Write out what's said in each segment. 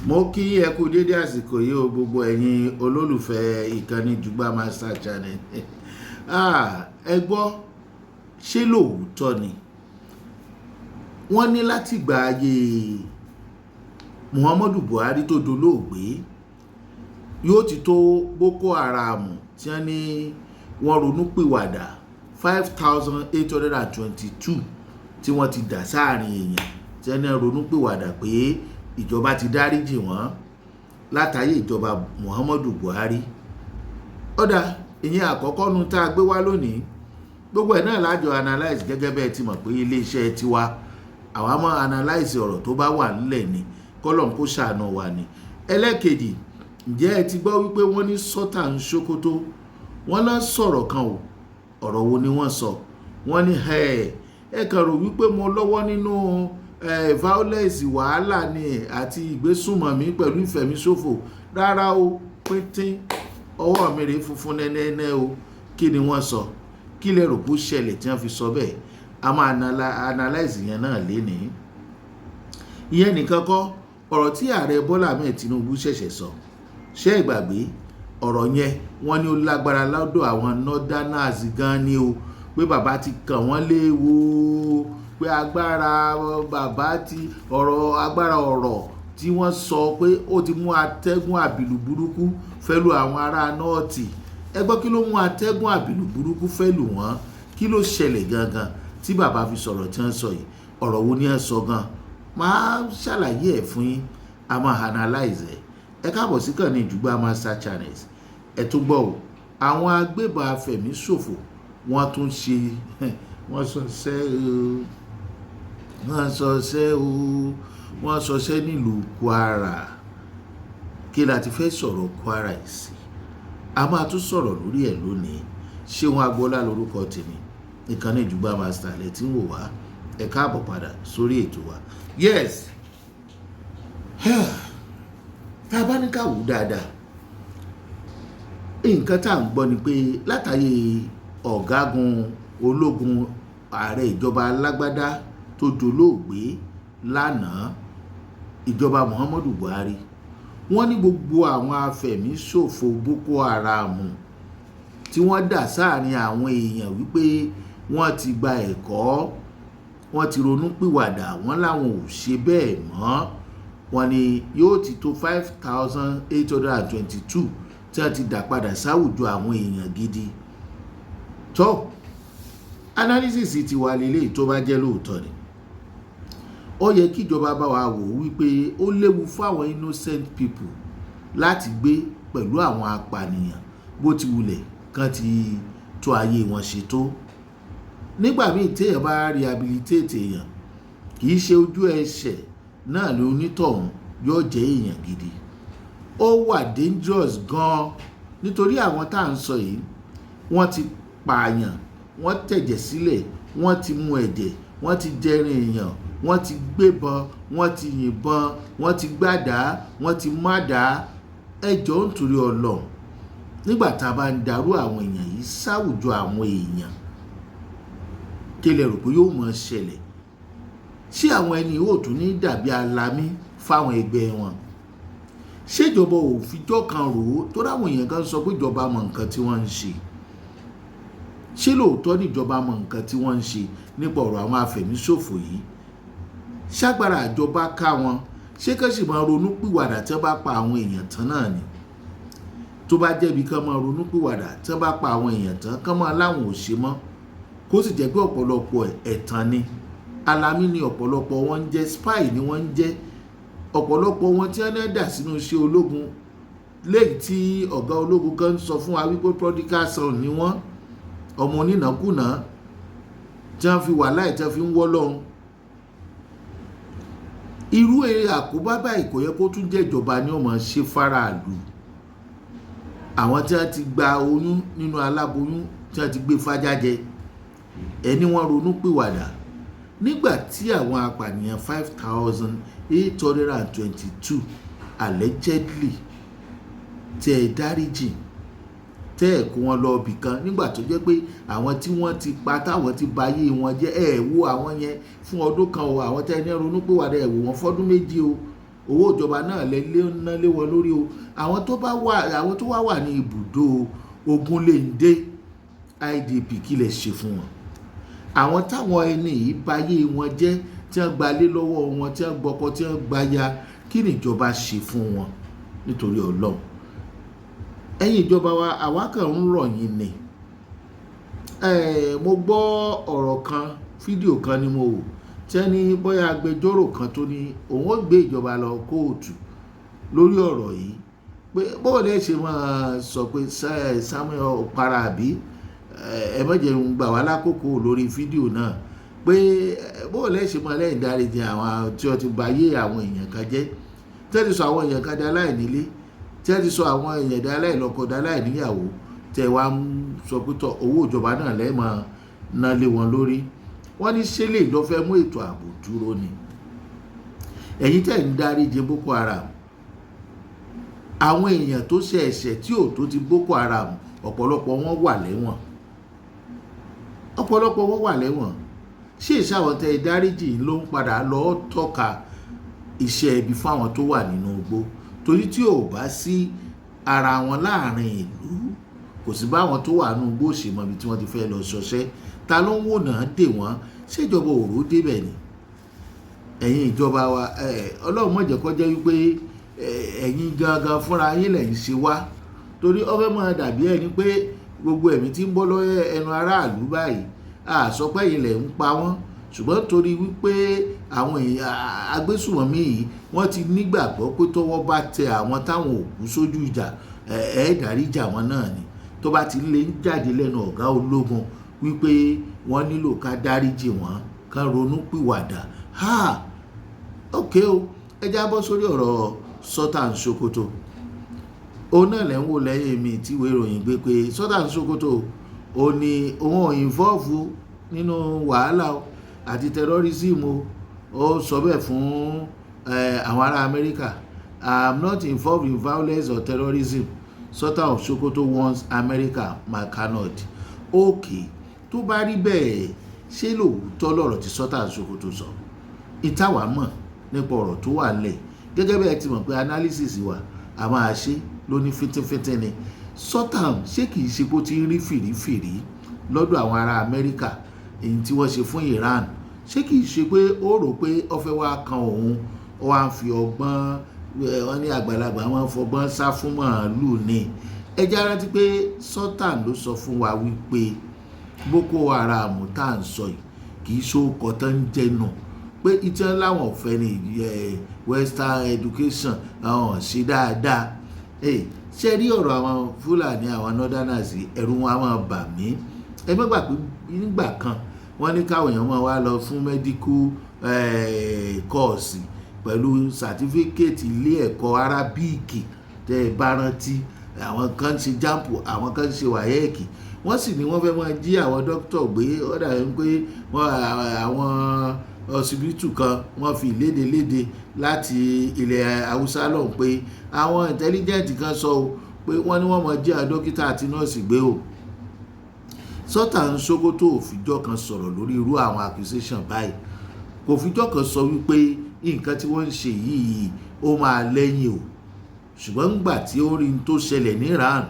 Mo kí ẹ kú dédé àsìkò yìí o, gbogbo ẹ̀yin olólùfẹ́ ìkànnì Jùgbà Master Channel. Ah, ẹ gbọ́, ṣé lóòótọ́ ni wọ́n ní láti gba ayé Muhammadu Buhari tó dolóògbé, yóò ti tó Boko Haram tí wọ́n ní wọ́n ronú pìwàdà 5,822 tí wọ́n ti dà sáàrin èèyàn, tí wọ́n ní ronú pìwàdà pé ìjọba ti dáríjì wọ́n látàyè ìjọba Muhammadu Buhari? Ó dáa, ìyẹn àkọ́kọ́ nu tá a gbé wá lónìí. Gbogbo ẹ̀ náà lájọ analyse. Gẹ́gẹ́ bẹ́ẹ̀ ti mọ̀ pé iléeṣẹ́ tiwa, àwa máa analyse ọ̀rọ̀ tó bá wà nílẹ̀ ni, kọ́lọ́un kó ṣàánú wa ni. Ẹlẹ́kejì, ǹjẹ́ ẹ ti gbọ́ wípé wọ́n ní Sultan Sokoto, wọ́n lọ sọ̀rọ̀ kan o? Ọ̀rọ̀ wo ni wọ́n sọ? Wọ́n ní ẹ kàn rò wípé mo lọ́wọ́ nínú violence, wàhálà ni àti ìgbésùnmọ̀mí pẹ̀lú ìfẹ̀míṣòfò. Rárá o, píntín ọwọ́ mi rèé, funfun nẹ́nẹ́nẹ́ o. Kí ni wọ́n sọ? Kí lẹ rò kó ṣẹlẹ̀ tí wọ́n fi sọ bẹ́ẹ̀? A máa analyse yẹn náà lénìí. Ìyẹn nìkan kọ́, ọ̀rọ̀ tí Ààrẹ Bọ́lá Ahmed Tinubu ṣẹ̀ṣẹ̀ sọ, ṣé ìgbàgbé ọ̀rọ̀ yẹn? Wọ́n ní ó lágbára lọ́dọ̀ àwọn northerners gan ni o, pé bàbá ti kàn wọ́n léwo, pé agbára bàbá ti ọ̀rọ̀, agbára ọ̀rọ̀ tí wọ́n sọ pé ó ti mú atẹ́gùn àbìlù burúkú fẹ́ lu àwọn ará North. Ẹ gbọ́, kí ló mú atẹ́gùn àbìlù burúkú fẹ́ lù wọ́n? Kí ló ṣẹlẹ̀ gangan tí bàbá fi sọ̀rọ̀ tí wọ́n sọ yìí? Ọ̀rọ̀ wo ni ẹ sọ gan? Máa ṣàlàyé ẹ̀ fún yín, a máa analyze ẹ̀. Ẹ káàbọ̀ sí kàn ní Jùgbà Master Channels. Ẹ tún gbọ́ o, àwọn agbébọn afẹ̀míṣòfò, wọ́n tún ṣe, wọ́n sọṣẹ́ o, wọ́n sọṣẹ́ o, wọ́n sọṣẹ́ nílùú Kwara. Kí la ti fẹ́ sọ̀rọ̀ Kwara yìí sí? A máa tún sọ̀rọ̀ lórí ẹ̀ lónìí. Ṣéun Agboola lórúkọ tèmi. Ìkànnì Jùgbà Master lẹ tí ń wò wá. Ẹ káàbọ̀ padà sórí ètò wa. Yes, tá a bá ní ká wò dáadáa, nǹkan tá à ń gbọ́ ni pé látàyè ọ̀gágun ológun, ààrẹ ìjọba alágbádá tó dolóògbé lánàá, ìjọba Muhammadu Buhari, wọ́n ní gbogbo àwọn afẹ̀míṣòfò Boko Haram tí wọ́n dà sáàrin àwọn èèyàn wípé wọ́n ti gba ẹ̀kọ́, wọ́n ti ronú pìwàdà, wọ́n láwọn ò ṣe bẹ́ẹ̀ mọ́, wọ́n ní yóò ti tó 5,822 tí wọ́n ti dà padà sáwùjọ àwọn èèyàn gidi. Tó analysis ti wà lélẹ̀, tó bá jẹ́ lóòótọ́ ni, ó yẹ kíjọba bá wa wò wípé ó léwu fáwọn innocent people láti gbé pẹ̀lú àwọn apànìyàn, bó ti wulẹ̀ kán ti tó ayé wọn ṣe tó. Nígbà míì téèyàn bá rehabilitate èèyàn, kì í ṣe ojú ẹsẹ̀ náà ló onítọ̀hún yóò jẹ́ èèyàn gidi. Ó wà dangerous gan-an, nítorí àwọn tá à ń sọ yìí, wọ́n ti pààyàn, wọ́n tẹ̀jẹ̀ sílẹ̀, wọ́n ti mu ẹ̀jẹ̀, wọ́n ti jẹrin èèyàn, wọ́n ti gbébọn, wọ́n ti yìnbọn, wọ́n ti gbàdá, wọ́n ti mádàá. Ẹjọ́, nítorí Ọlọ́run, nígbà tá a bá ń darú àwọn èèyàn yìí sáwùjọ àwọn èèyàn, kí lẹ rò pé yóò mọ̀ ṣẹlẹ̀? Ṣé àwọn ẹni yóò tún ní dàbí alamí fáwọn ẹgbẹ́ wọn? Ṣèjọba ò fijọ́ kan rò ó tó ráwọn èèyàn kan sọ pé ìjọba mọ nǹkan tí wọ́n ń ṣe? Ṣé lóòótọ́ níjọba mọ nǹkan tí wọ́n ń ṣe nípa ọ̀rọ̀ àwọn afẹ̀míṣòfò yìí? Ṣágbára àjọba ká wọn? Ṣé kán sì máa ronú pìwàdà tí wọ́n bá pa àwọn èèyàn tán náà ni? Tó bá jẹ́bi kán máa ronú pìwàdà tí wọ́n bá pa àwọn èèyàn tán, kán máa láwọn ò ṣe mọ́, kó sì jẹ́ pé ọ̀pọ̀lọpọ̀ ẹ̀tàn ni, alamí ni ọ̀pọ̀lọpọ̀ wọn ń jẹ́, spy ni wọ́n ń jẹ́, ọ̀pọ̀lọpọ̀ wọn tí wọ́n dà sínú iṣẹ́ ológun, léyìí tí ọ̀gá ológun kan sọ fún wa wípé prodigal son ni wọ́n, ọmọ onínàkúnà tí wọ́n fi wà láì tí wọ́n fi ń wọ́ lọ́hùn. Irú àkóbá báyìí kò yẹ kó tún jẹ́ ìjọba ní ọmọ ṣe faraàlú. Àwọn tí wọ́n ti gba oyún nínú aláboyún, tí wọ́n ti gbé fájájẹ, ẹni wọ́n ronú pìwàdà nígbà tí àwọn apànìyàn 5,822 allegedly tẹ́ ẹ dáríjì, tẹ́ ẹ kó wọn lọ ibì kan, nígbà tó jẹ́ pé àwọn tí wọ́n ti pa, táwọn ti ba ayé wọn jẹ́, ẹ wo àwọn yẹn fún ọdún kan o, àwọn tẹ́ ẹ ní ronú pìwàdà, ẹ wò wọ́n fọ́dún 2 o. Owó ìjọba náà lẹ lé ná lé wọn lórí o. Àwọn tó bá wà, àwọn tó wà wà ní ibùdó Ogunléndé IDP, kí lẹ ṣe fún wọn? Àwọn táwọn ẹni yìí báyé wọn jẹ́, tí wọ́n gbalé lọ́wọ́ wọn, tí wọ́n gbọ́kọ, tí wọ́n gbaya, kí ni ìjọba ṣe fún wọn? Nítorí Ọlọ́run, ẹ̀yin ìjọba wa, àwa kàn ń rọ̀ yín ni. Mo gbọ́ ọ̀rọ̀ kan, fídíò kan ni mo wò, tí wọ́n ní bóyá agbẹjọ́rò kan tó ní òun ó gbé ìjọba lọ kóòtù lórí ọ̀rọ̀ yìí, pé bó lè ṣe máa sọ pé Samuel Okpara àbí ẹ má jẹ́ ń gbà wá lákòókò lórí fídíò náà, pé bó lè ṣe máa lẹ́yìn dáríjì àwọn tí wọ́n ti ba ayé àwọn èèyàn kan jẹ́, tí wọ́n ti sọ àwọn èèyàn kan di aláìnílé, tí wọ́n ti sọ àwọn èèyàn di aláìlọ́kọ, di aláìníyàwó, tẹ̀ wá ń sọ pé tọ̀ owó ìjọba náà lẹ́ẹ̀ máa ná lé wọn lórí. Wọ́n ní ṣé lè lọ fẹ́ mú ètò ààbò dúró ni? Ẹ̀yin tẹ̀ ń dáríjì Boko Haram, àwọn èèyàn tó ṣe ẹ̀ṣẹ̀ tí ò tó ti Boko Haram, ọ̀pọ̀lọpọ̀ wọn wà lẹ́wọ̀n, ọ̀pọ̀lọpọ̀ wọn wà lẹ́wọ̀n. Ṣé ìṣàwọn tẹ dáríjì ló ń padà lọ tọ́ka iṣẹ́ ibi fáwọn tó wà nínú igbó? Torí tí ò bá sí ara wọn láàrin ìlú, kò sí báwọn tó wà nínú igbó ṣe mọ ibi tí wọ́n ti fẹ́ lọ ṣọṣẹ́. Ta ló ń wò náà dè wọ́n? Ṣèjọba òró débẹ̀ ni? Ẹ̀yin ìjọba wa, Ọlọ́run má jẹ́ kó jẹ́ wípé ẹ̀yin gangan fúnra yín lẹ̀ ń ṣe wá, torí ó fẹ́ máa dàbí ẹni pé gbogbo ẹ̀mí tí ń bọ́ lọ́wọ́ ẹnu aráàlú báyìí, a sọ pé ẹ̀yin lẹ̀ ń pa wọ́n, ṣùgbọ́n torí wípé àwọn èèyàn agbésùmọ̀mí yìí, wọ́n ti nígbàgbọ́ pé tọ́wọ́ bá tẹ àwọn táwọn òkú sójú ìjà, ẹ̀ dáríjà wọn náà ni. Tó bá ti lè ń jáde lẹ́nu ọ̀gá ológun wípé wọ́n nílò ká dáríjì wọ́n, ká ronú pìwàdà. Ha, ok o, ẹ já bọ́ sórí ọ̀rọ̀ Sultan Sokoto. Òun náà lẹ́ ń wò lẹ́yìn mi tí ìwé ìròyìn gbé pé Sultan Sokoto ó ní òun ò involve nínú wàhálà àti terrorism o. Ó sọ bẹ́ẹ̀ fún àwọn ará Amẹ́ríkà. "I am not involved in violence or terrorism," Sultan of Sokoto warns America McConnell. Ok, tó bá rí bẹ́ẹ̀, ṣé lóòótọ́ lọ̀rọ̀ tí Sultan Sokoto sọ? Ìtawà mọ̀ nípa ọ̀rọ̀ tó wà nílẹ̀, gẹ́gẹ́ bẹ́ẹ̀ ti mọ̀ pé analysis wa a máa ṣe lóní fíntífíntín ni. Sultan, ṣé kìí ṣe bó ti ń rí fìrífìrí lọ́dọ̀ àwọn ará Amẹ́ríkà, èyí tí wọ́n ṣe fún Iran, ṣé kìí ṣe pé ó rò pé ó fẹ́ wá kan òun, ó wá ń fi ọgbọ́n? Wọ́n ní àgbàlagbà wọn fọgbọ́n sá fún màálù ni. Ẹ jẹ́ rántí pé Sultan ló sọ fún wa wípé Boko Haram tá à ń sọ yìí kì í ṣókọ tó ń jẹnu, pé ìtàn láwọn ò fẹ́ ní western education, àwọn ṣe dáadáa. Ṣe rí ọ̀rọ̀ àwọn Fúlàní, àwọn northerners, ẹ̀rù wọn á máa bà mí. Ẹ má gbà pé nígbà kan wọ́n ní káwọn èèyàn máa wá lọ fún medical course pẹ̀lú certificate ilé ẹ̀kọ́ Arabic. Tẹ́ ẹ bá rántí, àwọn kan ń ṣe JAMB, àwọn kan ń ṣe WAEC, wọ́n sì ní wọ́n fẹ́ máa jí àwọn dókítà gbé. Ó dàbí pé wọ́n àwọn ọsibítù kan, wọ́n fi ìléde léde láti ilẹ̀ Haúsá lọ́hùn pé àwọn intelligent kan sọ o pé wọ́n ní wọ́n máa jí àwọn dókítà àti nọ́ọ̀sì gbé o. Sultan Sokoto ò fìjọ́ kan sọ̀rọ̀ lórí irú àwọn accusation báyìí. Kò fìjọ́ kan sọ wípé nǹkan tí wọ́n ń ṣe yìí ó máa lẹ́yìn o. Ṣùgbọ́n ńgbà tí ó rí n tó ṣẹlẹ̀ ní Iran,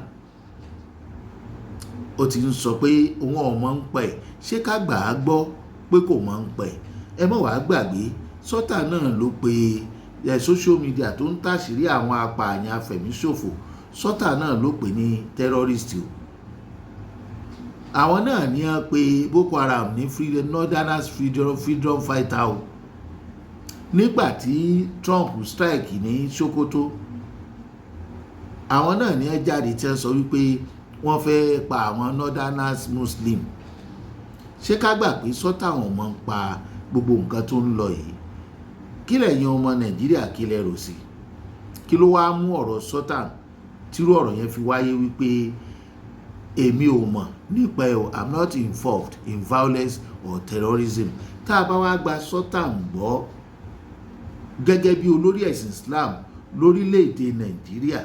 ó ti ń sọ pé òun ò mọ̀ ń pẹ̀. Ṣé ká gbà á gbọ́ pé kò mọ̀ ń pẹ̀? Ẹ má wàá gbàgbé, Sultan náà ló pe ẹ social media tó ń tàṣírí àwọn apààyàn afẹ̀míṣòfò. Sultan náà ló pè ní terrorist o. Àwọn náà ní wọ́n pe Boko Haram ní freedom, northerners freedom fighter o. Nígbà tí Trump strike ní Sokoto, àwọn náà ní ẹ jáde tí wọ́n sọ wípé wọ́n fẹ́ pa àwọn northerners Muslim. Ṣé ká gbà pé Sultan ò mọ̀ ń pa gbogbo nǹkan tó ń lọ yìí? Kí lẹ̀yin ọmọ Nàìjíríà, kí lẹ rò sí? Kí ló wáá mú ọ̀rọ̀ Sultan tírú ọ̀rọ̀ yẹn fi wáyé wípé èmi ò mọ̀ nípa ẹ̀ o, I'm not involved in violence or terrorism? Tá a bá wá gba Sultan gbọ́ gẹ́gẹ́ bí olórí ẹ̀sìn Islam lórílẹ̀‐èdè Nàìjíríà,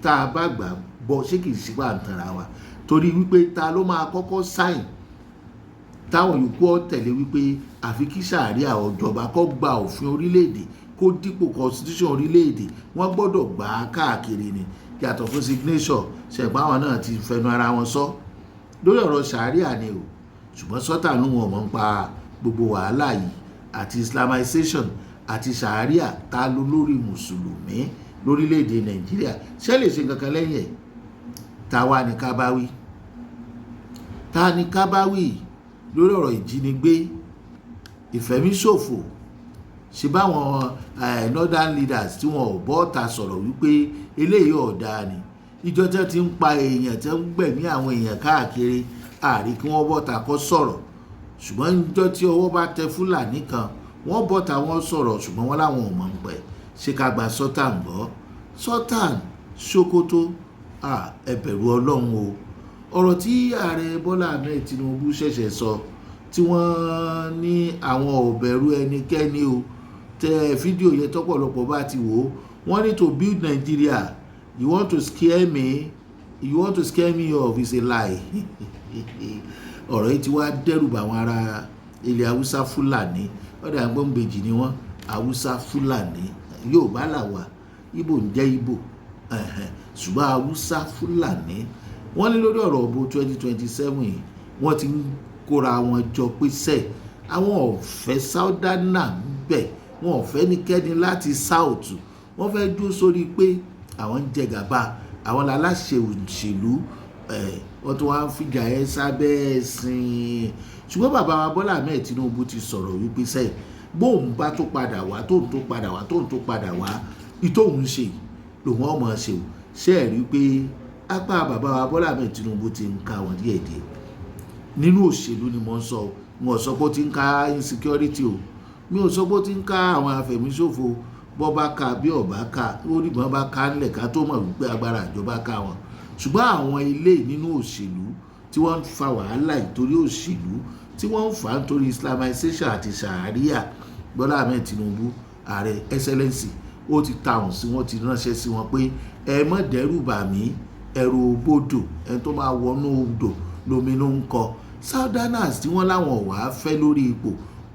tá a bá gbà gbọ́, ṣé kìí ṣe pà ń tanra wa? Torí wípé ta ló máa kọ́kọ́ sign táwọn yòókù ọ̀ tẹ̀lé wípé àfi kí sàárẹ̀ àwọn ìjọba kó gba òfin orílẹ̀-èdè kó dípò constitution orílẹ̀-èdè, wọ́n gbọ́dọ̀ gbà á káàkiri ni. Yàtọ̀ fún signature, ṣẹ̀gbọ́n àwọn náà ti fẹnu ara wọn sọ lórí ọ̀rọ̀ sàríà ni o. Ṣùgbọ́n Sultan ló wọn mọ̀ ń pa gbogbo wàhálà yìí àti Islamization àti sàríà. Ta ló lórí mùsùlùmí lórílẹ̀‐èdè Nàìjíríà? Ṣé lè ṣe nǹkan kan lẹ́yìn ẹ̀? Ta wá ní ká bá wí? Ta ní ká bá wí lórí ọ̀rọ̀ ìjínigbé, ìfẹ̀míṣòfò? Ṣe báwọn northern leaders tí wọn ò bọ́ ta sọ̀rọ̀ wípé eléyìí ọ̀dà ni? Ìjọ tí wọ́n ti ń pa èèyàn, tí wọ́n ń gbẹ̀mí àwọn èèyàn káàkiri, àrí kí wọ́n bọ́ta kọ́ sọ̀rọ̀. Ṣùgbọ́n ìjọ tí ọwọ́ bá tẹ Fúlàní kan, wọ́n bọ́ta, wọ́n sọ̀rọ̀. Ṣùgbọ́n wọ́n láwọn ò mọ̀ ń pẹ́. Ṣé ká gba Sultan gbọ́? Sultan Sokoto, ẹ bẹ̀rù Ọlọ́run o. Ọ̀rọ̀ tí ààrẹ Bọ́lá Ahmed Tinubu ṣẹ̀ṣẹ̀ sọ, tí wọ́n ní àwọn ò bẹ̀rù ẹnikẹ́ni o, tẹ fídíò yẹn, tọ́pọ̀lọpọ̀ bá ti wò ó, wọ́n ní, "To build Nigeria, you want to scare me? You want to scare me off is a lie." Ọ̀rọ̀ yìí ti wá dẹ́rù bà àwọn ará ilẹ̀ Haúsá Fúlàní. Ọ̀dà àgbọ̀ngbèjì ni wọ́n, Haúsá Fúlàní. Yorùbá là wà, Ìgbò ń jẹ́ Ìgbò, ṣùgbọ́n Haúsá Fúlàní, wọ́n ní lórí ọ̀rọ̀ òbò 2027 yìí, wọ́n ti ń kóra wọn jọ pé sẹ́ àwọn ò fẹ́ southerner ń bẹ̀, wọn ò fẹ́ nikẹ́ni láti south. Wọ́n fẹ́ dúró sórí pé àwọn ń jẹ gàba, àwọn aláṣẹ òṣèlú. Wọ́n tún wá ń fìjà ẹ sábẹ́ ẹ̀sìn. Ṣùgbọ́n bàbá wa Bọ́lá Ahmed Tinubu ti sọ̀rọ̀ wípé sẹ́yìn bóun bá tó padà wá, tóun tó padà wá, tóun tó padà wá, ìtóhun ṣe lòun ọmọ ṣe o. Ṣe é rí pé apá bàbá wa Bọ́lá Ahmed Tinubu ti ń ka wọn díẹ̀díẹ̀ nínú òṣèlú ni mo ń sọ. Mo sọ pé ó ti ń ka insecurity o, mi ò sọ pé ó ti ń ká àwọn afẹ̀míṣòfò. Bọ́ bá ka bí ọ̀bá ká, ó dìbọn bá ká ńlẹ̀ ká tó mọ̀ wípé agbára ìjọba ká wọn. Ṣùgbọ́n àwọn ilé nínú òṣèlú tí wọ́n ń fa wàhálà ìtorí òṣèlú, tí wọ́n ń fà á nítorí Islamization àti Sharia, Bọ́lá Ahmed Tinubu, ààrẹ, excellency, ó ti tàwọn sí wọn, ti ránṣẹ́ sí wọn pé ẹ má dẹ́rù bà mí. Ẹ̀rù òbodò, ẹni tó máa wọnú odò lóminú ń kọ. Southerners tí wọ́n láwọn ò wá fẹ́ lórí ipò,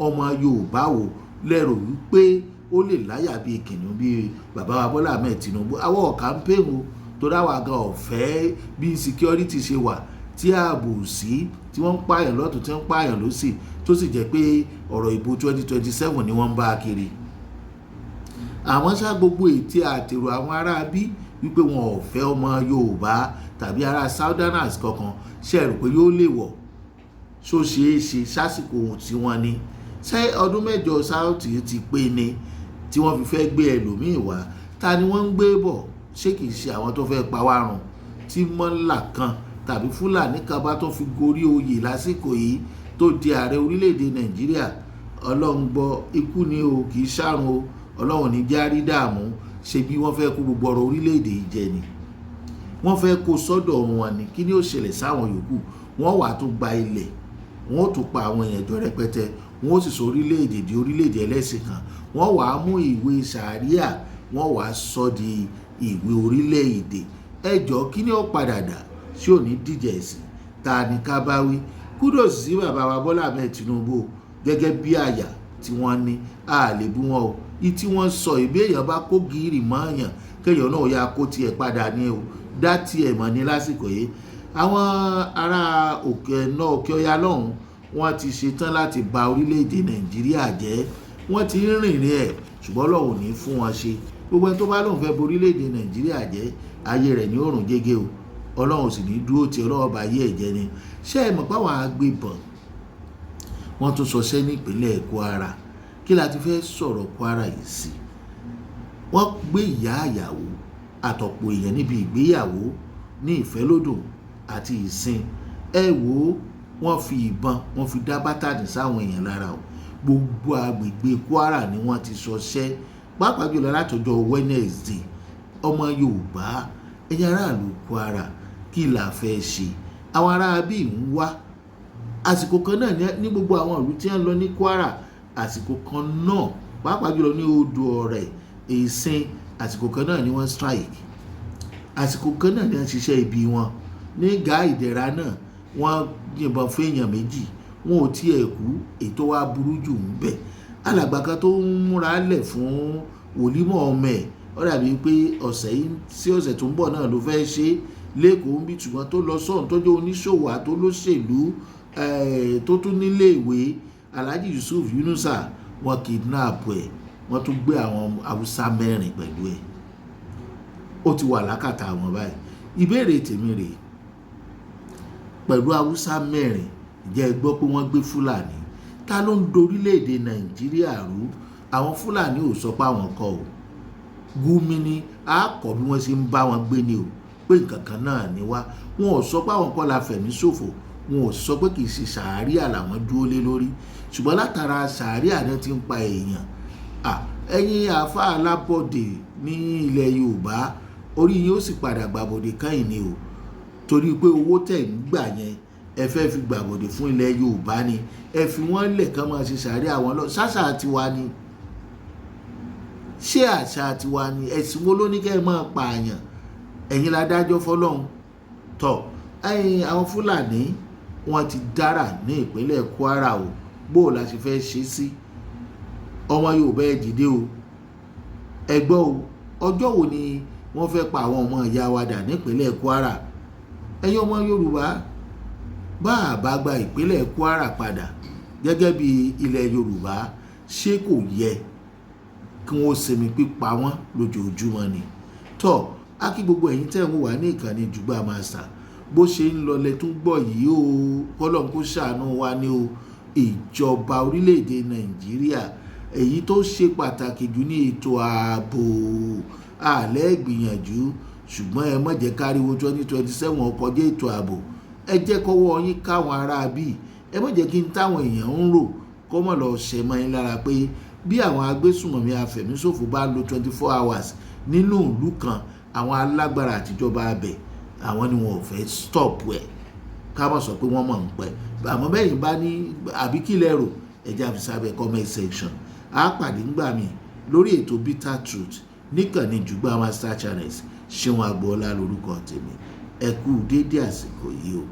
ọmọ Yorùbá wò lẹ́rù wípé ó lè láyà bíi kìnìún bíi bàbá wa Bọ́lá Ahmed Tinubu? Àwọn ọ̀kà ń pè wọ́n torí àwa gan ọ̀fẹ́ bí insecurity ṣe wà, tí ààbò sí, tí wọ́n ń pààyàn lọ́tún, tí wọ́n ń pààyàn lọ́sì, tó sì jẹ́ pé ọ̀rọ̀ ìbò 2027 ni wọ́n ń bá kiri. Àwọn ṣá gbogbo ètí àtèrò àwọn ará bí wípé wọn ò fẹ́ ọmọ Yorùbá tàbí ará southerners kankan, ṣe rò pé yóò lè wọ̀? Ṣó ṣeé ṣe sásìkò ohun tí wọ́n ní? Ṣé ọdún 8 south ti pé ni tí wọ́n fi fẹ́ gbé ẹlòmíì wá? Ta ni wọ́n ń gbé bọ̀? Ṣé kìí ṣe àwọn tó fẹ́ pa wá run? Tí mọ́là kan tàbí Fúlàní kan bá tó fi gorí oyè lásìkò yìí, tó di ààrẹ orílẹ̀-èdè Nàìjíríà, Ọlọ́run gbọ́, ikú ni o, kì í ṣàrùn o. Ọlọ́run ní járí dààmú. Ṣe bí wọ́n fẹ́ kó gbogbo ọrọ̀ orílẹ̀-èdè yìí jẹ ni, wọ́n fẹ́ kó sọ́dọ̀ wọn ni. Kí ni ó ṣẹlẹ̀ sáwọn yòókù? Wọ́n wà tó gba ilẹ̀, wọ́n ó tún pa àwọn èèyàn jọ rẹpẹtẹ, wọ́n ó sì sọ orílẹ̀-èdè di orílẹ̀-èdè ẹlẹ́sìn kan. Wọ́n wàá mú ìwé sàríà, wọ́n wàá sọ di ìwé orílẹ̀-èdè. Ẹjọ́, kí ni ó padà dà? Ṣé ò ní díje ẹ̀sìn? Ta ni ká bá wí? Kudos sí bàbá wa Bọ́lá Ahmed Tinubu gẹ́gẹ́ bí àyà tí wọ́n ní, a lè bú wọn o. Ìtí wọ́n sọ ìbí èèyàn bá kó gírì mọ́ èèyàn, kéèyàn náà yà kó tiẹ̀ padà ní o, dá tiẹ̀ mọ̀ ní lásìkò yìí. Àwọn ará òkè náà, òkè ọya lọ́hùn, wọ́n ti ṣetán láti ba orílẹ̀-èdè Nàìjíríà jẹ́. Wọ́n ti ń rìnrìn ẹ̀, ṣùgbọ́n Ọlọ́run ò ní fún wọn ṣe. Gbogbo ẹni tó bá lóun fẹ́ borílẹ̀-èdè Nàìjíríà jẹ́, ayé rẹ̀ ní òrùn gẹ́gẹ́ o. Ọlọ́run sì ní dúró tí Ọlọ́run bá yé ẹ̀ jẹ́ ni. Ṣé ẹ mọ̀ páwọn agbébọn wọ́n tún sọṣẹ́ ní ìpínlẹ̀ Kwara? Kí la ti fẹ́ sọ̀rọ̀ Kwara yìí sí? Wọ́n gbé ìyá àyàwó àtọ̀pọ̀ èèyàn níbi ìgbéyàwó ní Ìfẹ́lódùn àti Ìsìn. Ẹ wò ó, wọ́n fi ìbọn, wọ́n fi dá bátànì sáwọn èèyàn lára o. Gbogbo agbègbè Kwara ni wọ́n ti sọṣẹ́, pàápàá jùlọ látọjọ́ Wednesday. Ọmọ Yorùbá, ẹ̀yin aráàlú Kwara, kí la fẹ́ ṣe? Àwọn ará bíi ń wá àsìkò kan náà ní gbogbo àwọn ìlú tí wọ́n lọ ní Kwara, àsìkò kan náà, pàápàá jùlọ ní Odò Ọ̀rẹ́, Ìsìn, àsìkò kan náà ni wọ́n strike, àsìkò kan náà ni wọ́n ṣiṣẹ́ ibi wọn. Ní Gá Ìdẹ̀ra náà, wọ́n yìnbọn fún èèyàn méjì, wọn ò tiẹ̀ kú. Ètò wa burú jù ń bẹ̀. Alàgbà kan tó ń múra lẹ̀ fún wòlímọ̀ ọmọ ẹ̀, ó dàbí pé ọ̀sẹ̀ yìí sí ọ̀sẹ̀ tó ń bọ̀ náà ló fẹ́ ṣe lẹ́kọ̀ọ́ ń bí, ṣùgbọ́n tó lọ sọ́hun, tó jẹ́ oníṣòwò àtolóṣèlú, tó tún nílé ìwé, Alhaji Yusuf Yunusa, wọ́n kidnap ẹ̀, wọ́n tún gbé àwọn Haúsá 4 pẹ̀lú ẹ̀. Ó ti wà lákàtà àwọn báyìí. Ìbéèrè tèmi rèé, pẹ̀lú Haúsá 4, ǹjẹ́ ẹ gbọ́ pé wọ́n gbé Fúlàní? Ta ló ń dorílẹ̀-èdè Nàìjíríà rú? Àwọn Fúlàní ò sọ pé àwọn kọ́ o. Gumi ni a kọ́ bí wọ́n ṣe ń bá wọn gbé ni o, pé nǹkan kan náà ni wá. Wọn ò sọ pé àwọn kọ́ la fẹ̀mí ṣòfò, wọn ò sọ pé kì í ṣe ṣàríà làwọn dúró lé lórí, ṣùgbọ́n látara ṣàríà náà ti ń pa èèyàn. Ẹ̀yin àáfàá alábọ̀dé ní ilẹ̀ Yorùbá, orí yín ó sì padà gbàbọ̀dé kẹ́yìn ni o, torí pé owó tẹ̀ ń gbà yẹn, ẹ fẹ́ fi gbàbọ̀dé fún ilẹ̀ Yorùbá ni. Ẹ fi wọ́n lẹ̀ kán máa ṣe ṣàríà wọn lọ. Ṣáṣà tiwa ni, ṣé àṣà tiwa ni? Ẹ̀sìn wo ló ní kẹ́ ẹ máa pààyàn? Ẹ̀yin la dájọ́ fọlọ́hún tọ̀. Ẹ̀yin àwọn Fúlàní, wọ́n ti dára ní ìpínlẹ̀ Kwara o. Bó o la ṣe fẹ́ ṣe sí? Ọmọ Yorùbá, ẹ dìde o, ẹ gbọ́ o. Ọjọ́ wo ni wọ́n fẹ́ pa àwọn ọmọ ìyá wa dà nípínlẹ̀ Kwara? Ẹ̀yin ọmọ Yorùbá, bá a bá gba ìpínlẹ̀ Kwara padà gẹ́gẹ́ bí ilẹ̀ Yorùbá, ṣé kò yẹ kí wọ́n sinmi pípa wọ́n lójoojúmọ́ ni? Tọ́ á kí gbogbo ẹ̀yin tẹ́ ń wò wá ní ìkànnì Jùgbà Master, bó ṣe ń lọlẹ̀ tún gbọ́ yìí o. Kọ́lọ́n kó ṣàánú wa ní o. Ìjọba orílẹ̀-èdè Nàìjíríà, èyí tó ṣe pàtàkì jù ní ètò ààbò. Àlẹ́ gbìyànjú, ṣùgbọ́n ẹ má jẹ́ káríwo 2027 ọkọjá ètò ààbò. Ẹ jẹ́ kọ́wọ́ yín káwọn ará bí. Ẹ má jẹ́ kí n táwọn èèyàn ń rò kó mọ̀ lọ ṣẹ̀ mọ́ yín lára pé bí àwọn agbésùmọ̀mí afẹ̀míṣòfò bá lo 24 hours nínú ìlú kan, àwọn alágbára àtijọba abẹ, àwọn ni wọn ò fẹ́ stop ẹ̀. Ká má sọ pé wọ́n mọ̀ ń pẹ́. Àmọ́ bẹ́yìn bá ní àbí kí lẹ rò, ẹ jẹ́ á fi sábẹ́ comment section. Á pàdé ńgbà mi lórí ètò Bitter Truth níkànnì Jùgbà Master Channels. Ṣéun Agboola lórúkọ tèmi. Ẹ kú déédéé àsìkò yìí o.